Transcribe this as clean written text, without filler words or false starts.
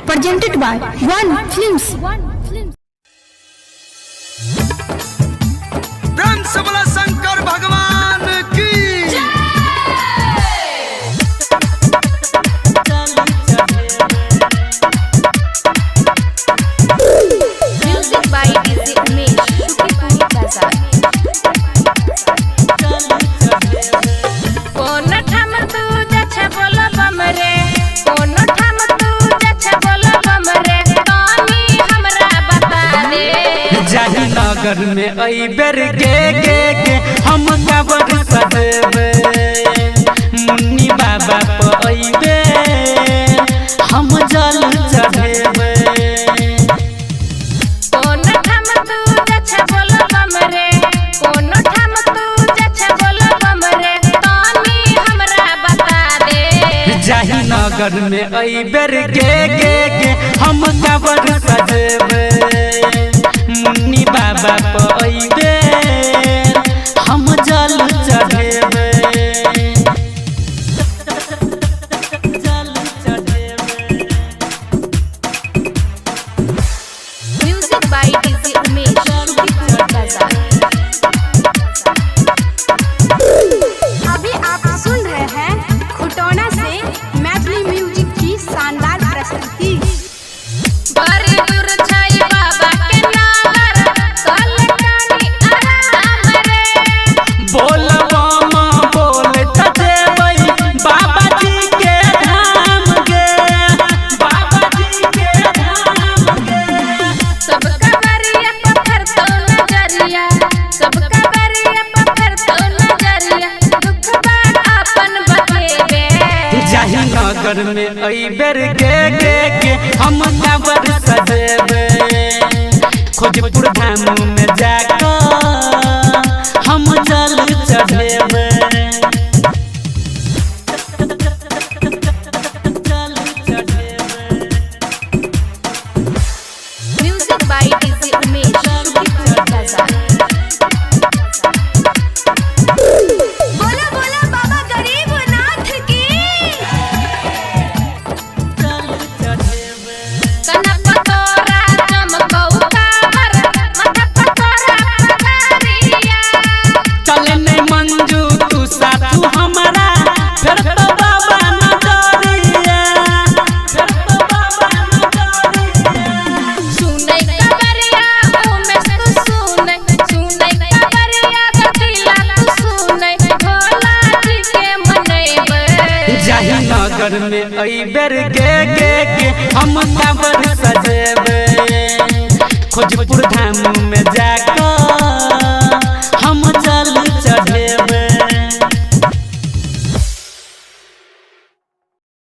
Presented by One Films. प्रेम से बोला शंकर भगवान की। Music by DJ Umesh, Shukipur Bazaar. कोन ठाम तू जछ बोल बम रे, कोन ठाम तू जछ बोल बम रे, तनी हमरा बता दे। जाही नगर में अइबेर गे गे गे हम काबर सजेबे, मुन्नी बाबा प अइबे हम जल चढ़ेबे। कोन ठाम तू जछ बोल बम रे, कोन ठाम तू जछ बोल बम रे, तनी हमरा बता दे। जाही नगर में अइबेर गे गे गे हम काबर सजेबे, मुन्नी बाबा प अइबे हम जल चढ़ेबे। जल चढ़ेबे। Music by DJ Umesh, Shukipur Bazaar. अभी आप सुन रहे हैं खुटौना से मैथिली म्यूजिक की शानदार प्रस्तुति। बड़ी दूर छै बाबा के नगर, कल कानी आराम रे। बोल बम बोल तजेबै बाबा जी के धाम गे, बाबा जी के धाम गे। सबका बरिया पत्थर तो नजरिया, सबका बरिया पत्थर तो नजरिया, दुख बात अपन बतेबे। जाही नगर में अइबेर गे गे गे हम काबर सजेबे, खोजपुर धाम में जाकर हम जल चढ़ेबे। जल चढ़ेबे। Music by DJ Umesh, Shukipur Bazaar. बोला बोला बाबा गरीब नाथ की। जल चढ़ेबे। कनक तोरा चमकौ काबर, माथा पर तोरा पगड़िया। चलने मंजू तू साथू हमारा, फिर तो बाबा नजरिया, फिर तो बाबा नजरिया। सुनै कबरिया उमेश तू सुनै, सुनै कबरिया गतिला तू सुनै, भोला जी के मनैबै। जाही नगर में अइबेर गे गे गे हम काबर सजेबे, खोजपुर धाम में जा